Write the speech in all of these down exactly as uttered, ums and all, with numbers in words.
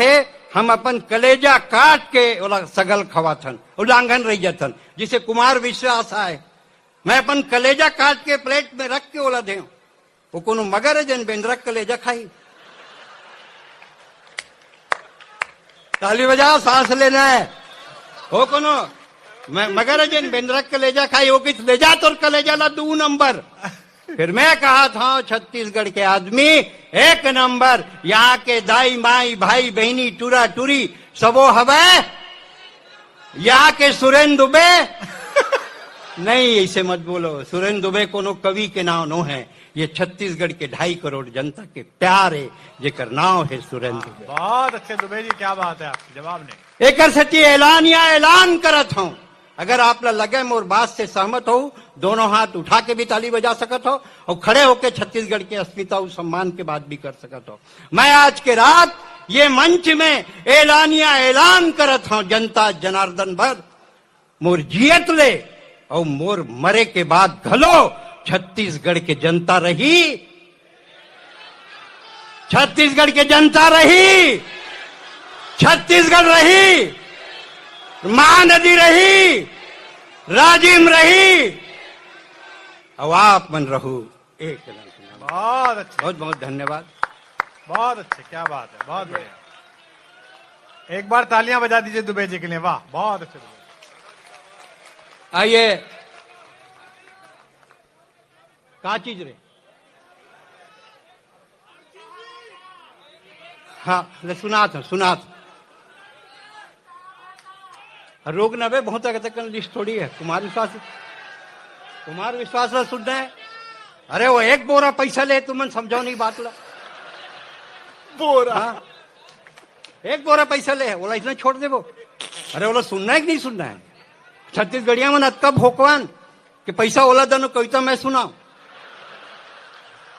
हे, हम अपन कलेजा काट के ओला सगल खवाथन, उलांघन रह जाथन। जिसे कुमार विश्वास आए, मैं अपन कलेजा काट के प्लेट में रख के ओला देव। वो कोनो मगर है, जेन बेंदरा के कलेजा खाही। ताली बजाओ, सांस लेना है। वो कोनो म-, मगर है, जेन बेंदरा के कलेजा खाही, वो किस ले जा तोर कलेजा ला दू नंबर। फिर मैं कहा था, छत्तीसगढ़ के आदमी एक नंबर, यहाँ के दाई माई भाई बहनी टूरा टूरी सबो हवे। यहाँ के सुरेंद्र दुबे नहीं, ऐसे मत बोलो। सुरेंद्र दुबे कोनो कवि के नाम नो है, ये छत्तीसगढ़ के ढाई करोड़ जनता के प्यार है, जेकर नाम है सुरेंद्र दुबे। बहुत अच्छे दुबे जी, क्या बात है, आपके जवाब नहीं। एकर सेती ऐलान या ऐलान करत हूँ, अगर आप ला लगे मोर बात से सहमत हो, दोनों हाथ उठा के भी ताली बजा सकत हो और खड़े होके छत्तीसगढ़ के अस्मिता और सम्मान के बात भी कर सकत हो। मैं आज के रात ये मंच में ऐलानिया ऐलान करत हूं, जनता जनार्दन भर मोर जियत ले और मोर मरे के बाद घलो छत्तीसगढ़ के जनता रही, छत्तीसगढ़ के जनता रही, छत्तीसगढ़ रही, महानदी रही, राजिम रही, और आप मन रहू एक। बहुत अच्छे। बहुत बहुत धन्यवाद। बहुत अच्छे, क्या बात है, बहुत बढ़िया। एक बार तालियां बजा दीजिए दुबे जी के लिए, वाह, बहुत अच्छे दुबे। आइए, का चीज रे? हाँ, ले सुनात हूँ, सुनात हूँ। रोग नबे बहुत अगर तक लिस्ट थोड़ी है। कुमार विश्वास, कुमार विश्वास ला सुनना है। अरे वो एक बोरा पैसा ले, तुमन समझाओ नहीं बात ला। बोरा। हाँ। एक बोरा पैसा ले, ओला इतना छोड़ देबो। अरे ओला सुनना है कि नहीं सुनना है? छत्तीसगढ़िया मन अतका भोकवान कि पैसा ओला दनो, कविता मैं सुनाओ।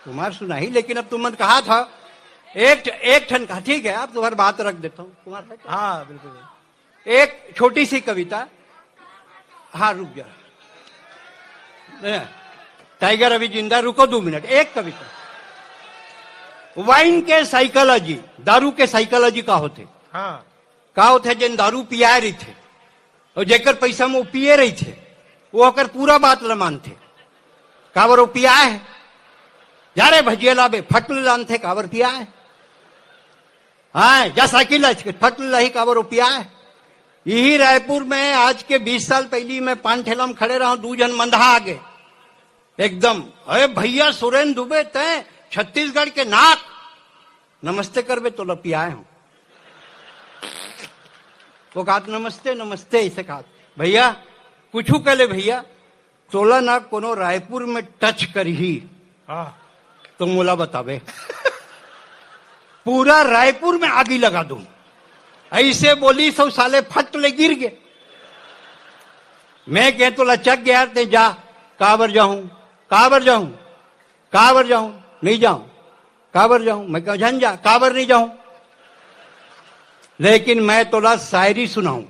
कुमार सुनाही, लेकिन अब तुमन कहा था एक, एक ठन कहा, ठीक है, अब तुम्हारी बात रख देता हूँ कुमार भाई। हाँ, बिल्कुल। एक छोटी सी कविता। हाँ, रुक जा। टाइगर अभी जिंदा, रुको दो मिनट। एक कविता, वाइन के साइकोलॉजी, दारू के साइकोलॉजी का होथे? हाँ। का होथे, जेन दारू पियाए रहिथे और जेकर पैसा में वो पिए रहिथे, वो ओकर पूरा बात ल मानथे। काबर वो पियाए हे? जा रे भजिया लाबे, फट ले लानथे, काबर पियाए हे? हाँ, जा साइकिल ला, फट ले लाही, काबर वो पियाए हे? यही रायपुर में आज के बीस साल पहली मैं पान ठेला में खड़े रहा, दू झन मंदहा आगे एकदम, "अरे भैया सुरेन दुबे, तैं छत्तीसगढ़ के नाक, नमस्ते करबे तो लपियाए हूँ।" वो कहत, "नमस्ते, नमस्ते," ऐसे कहत, "भैया, कुछू कह ले भैया, तोला ना कोनो रायपुर में टच करही, हाँ। तो मोला बताबे, पूरा रायपुर में आगी लगा दूं।" ऐसे बोली सौ साले फट ले गिर गए। मैं कह, "तोला चक गया, ते जा।" "काबर जाऊं, काबर जाऊं, काबर जाऊं, नहीं जाऊं, काबर जाऊं?" मैं कहा, "झन जा, काबर नहीं जाऊं?" "लेकिन मैं तोला शायरी सुनाऊं।"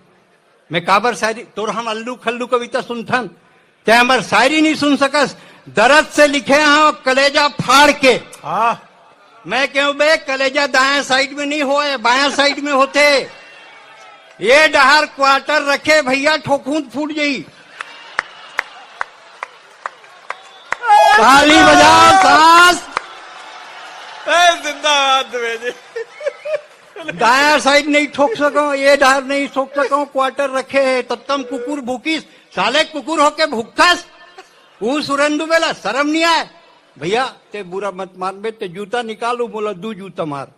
मैं, "काबर शायरी?" "तोर हम अल्लू खल्लू कविता सुनथन, ते हमर शायरी नहीं सुन सकस?" दर्द से लिखे हैं कलेजा फाड़ के। हाँ। मैं कहूं, "बे, कलेजा दाया साइड में नहीं होए, बाया साइड में होथे। ये डहार क्वार्टर रखे भैया, ठोकूं त फूट जाई।" ताली बजाओ, सास। ए, जिंदाबाद दुबे जी। दाया साइड नहीं ठोक सको, ये डहार नहीं ठोक सको, क्वार्टर रखे है, तत्तम कुकुर भूकिस, साले कुकुर होके भूकथस। वो सुरेंदु बेला शर्म नहीं आए? "भैया, ते बुरा मत मान बे, ते जूता निकालू, बोला, दू जूता मार।"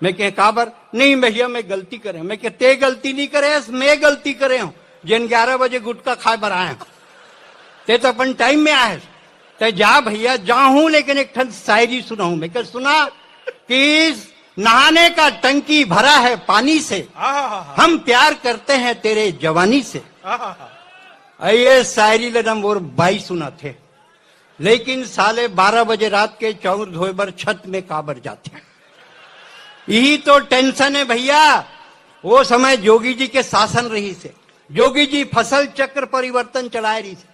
मैं कहे, "काबर?" "नहीं भैया, मैं गलती करे।" मैं कहे, "ते गलती नहीं करे, मैं गलती करे हूँ, जेन ग्यारह बजे गुटखा खाए बर आए हूँ, ते तो अपन टाइम में आए, ते जा भैया।" "जाहूँ, लेकिन एक ठन शायरी सुनाऊँ।" मैं कहे, "सुना।" कि इस नहाने का टंकी भरा है पानी से, आहा। हम प्यार करते हैं तेरे जवानी से। आहा। ये शायरी ल ना मोर बाई सुनाथे, लेकिन साले बारह बजे रात के चाउर धोए बर छत में काबर जाथे? यही तो टेंशन है भैया। वो समय जोगी जी के शासन रहिसे, जोगी जी फसल चक्र परिवर्तन चलाए रहिसे।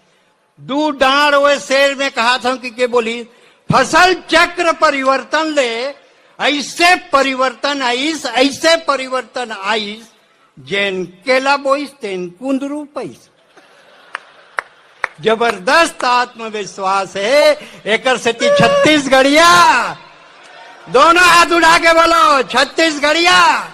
दू डांड़ ओए शेर में कहाथंव कि के बोली, फसल चक्र परिवर्तन ले ऐसे परिवर्तन आइस, ऐसे परिवर्तन आइस, जेन केला बोइस तेन कुंदरू पइस। जबरदस्त आत्मविश्वास हे। एकर सेती छत्तीसगढ़िया, दोनों हाथ उठा के बोलो, छत्तीसगढ़िया।